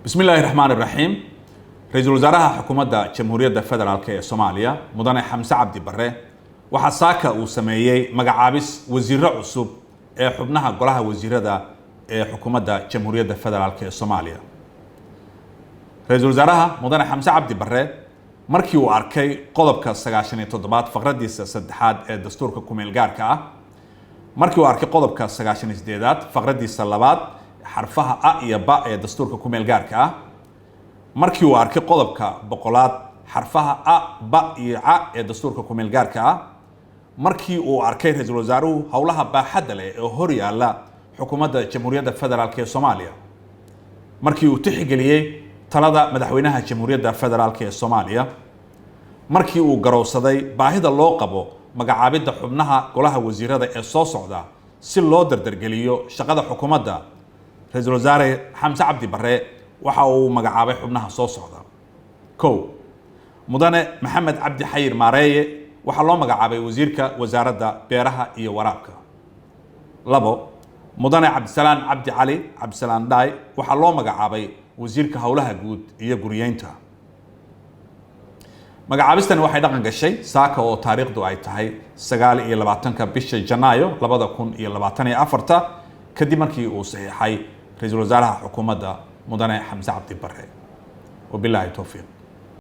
Bismi illaahi raxmaan iraxiim. Ra-iisul wasaaraha xukuumadda Jamhuuriyadda Federaalk ee Soomaaliya, Mudane Xamse Cabdi Bare, waxaa saaka uu sameeyey magacaabis wasiiro cusub ee xubnaha golaha wasiirada ee xukuumadda Jamhuuriyadda Federaalk ee Soomaaliya. Ra-iisul wasaaraha Mudane Xamse Cabdi Bare, markii uu arkay qodobka 97aad faqradiisa saddexaad ee dastuurka kumeel gaarka ah, markii uu arkay qodobka 98aad faqradiisa labaad xarfaha a iyo ba ee dastuurka kumeel gaarka ah, markii uu arkay qodobka 100aad xarfaha a, ba iyo ca ee dastuurka kumeel gaarka ah, markii uu arkay ra-iisul wasaaruhu howlaha baaxadda leh ee hor yaalla xukuumadda Jamhuuriyadda Federaalk ee Soomaaliya, markii uu tixgeliyey talada madaxweynaha Jamhuuriyadda Federaalk ee Soomaaliya, markii uu garowsaday baahida loo qabo magacaabidda xubnaha golaha wasiirada ee soo socda si loo dardargeliyo shaqada xukuumadda, ra-iisul wasaare Xamse Cabdi Bare waxa uu magacaabay xubnaha soo socda. 1, Mudane Maxamed Cabdi Xayir Maareeye waxaa loo magacaabay wasiirka wasaaradda beeraha iyo waraabka. 2, Mudane Cabdisalaan Cabdi Cali, Cabdisalaan Dhaay, waxaa loo magacaabay wasiirka howlaha guud iyo guriyeynta. Magacaabistani waxay dhaqan gashay saaka oo taariikhdu ay tahay 29-ka bisha Janaayo 2024-ta, kadib markii uu saxiixay ra-iisul wasaaraha xukuumadda, Mudane Xamse Cabdi Bare. Wabilaahi towfiiq.